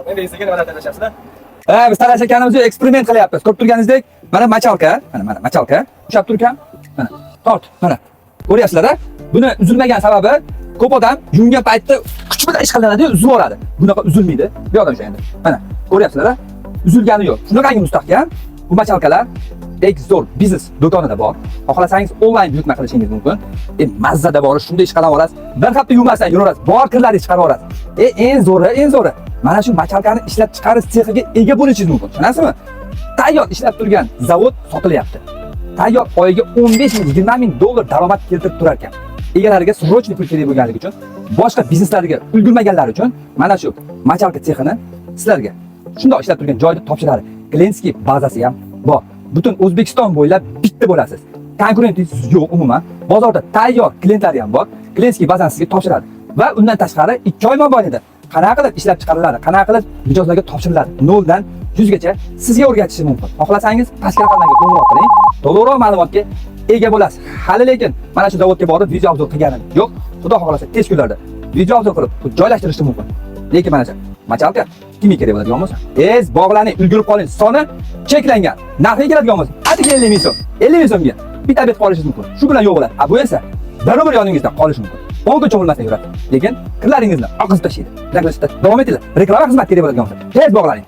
Endi sekin nimalar tanlashyapsizlar? Ha, biz talashayotganimiz yo'q, eksperiment qilyapmiz. Ko'rib turganingizdek, mana мочалка, mana mana мочалка ushlab turgan. Mana tort, mana. Ko'ryapsizlar-a? Buni uzilmagan sababi, ko'p odam yuvingan paytda kuch bilan ish qilinadi, uzib yuboradi. Bunaqa uzilmaydi. Bu yoqdan ushlanganda. Mana, ko'ryapsizlar-a? Uzilgani yo'q. Shunaqangi mustahkam. Bu мочалка lar Eng zo'r biznes do'konida bor. Xohlasangiz, onlayn buyurtma qilishingiz mumkin. Mazzada bor, shunday ish qilib olasiz. Bir hafta yuvmasdan yuraverasiz. Bor kirlaringizni chiqarib olasiz. Eng zo'ri, eng zo'ri. Mana shu мочалка ni ishlab chiqarish sexiga ega bo'lishingiz mumkin. Tushunasizmi? Tayyor ishlab turgan zavod sotilyapti. Tayyor oyiga 15 ming, 20 ming dollar daromad keltirib turar ekan. Egalariga срочный pul kerak bo'lganligi uchun, boshqa bizneslariga ulgurmaganlar uchun mana shu мочалка sexini sizlarga shundoq ishlab turgan joyda topshiradi. Клиентский bazasi ham bor. Butun O'zbekiston bo'ylab bitta bo'lasiz. Konkurentingiz yo'q umuman. Bozorda tayyor klientlari ham bor. Клиентский bazani sizga topshiradi. Va undan tashqari 2 oy mobaynida qanaqa qilib ishlab chiqariladi, qanaqa qilib mijozlarga topshiriladi, 0 dan 100 gacha sizga o'rgatishi mumkin. Xohlasangiz, pastki raqamlarga qo'ng'iroq qiling, to'liqroq ma'lumotga ega bo'lasiz. Hali lekin mana shu zavodga borib video обзор qilganim yo'q. Xudo xohlasa, tez kunlarda video обзор qilib joylashtirishim mumkin. Lekin mana shu мочалка kimga kerak bo'ladigan bo'lsa, tez bog'laning, ulgurib qoling. Soni cheklangan. Narxiga keladigan bo'lsa, atigi 50 ming so'm. 50 ming so'mga bitta обед qolishingiz mumkin. Shu bilan yo'q bo'ladi. A bu esa bir umr yoningizda qolishi mumkin. 10 kun cho'milmasdan yuradi. Lekin kirlaringizni oqizib tashlaydi. Davom etinglar. Reklama xizmat kerak bo'ladigan bo'lsa, tez bog'laning.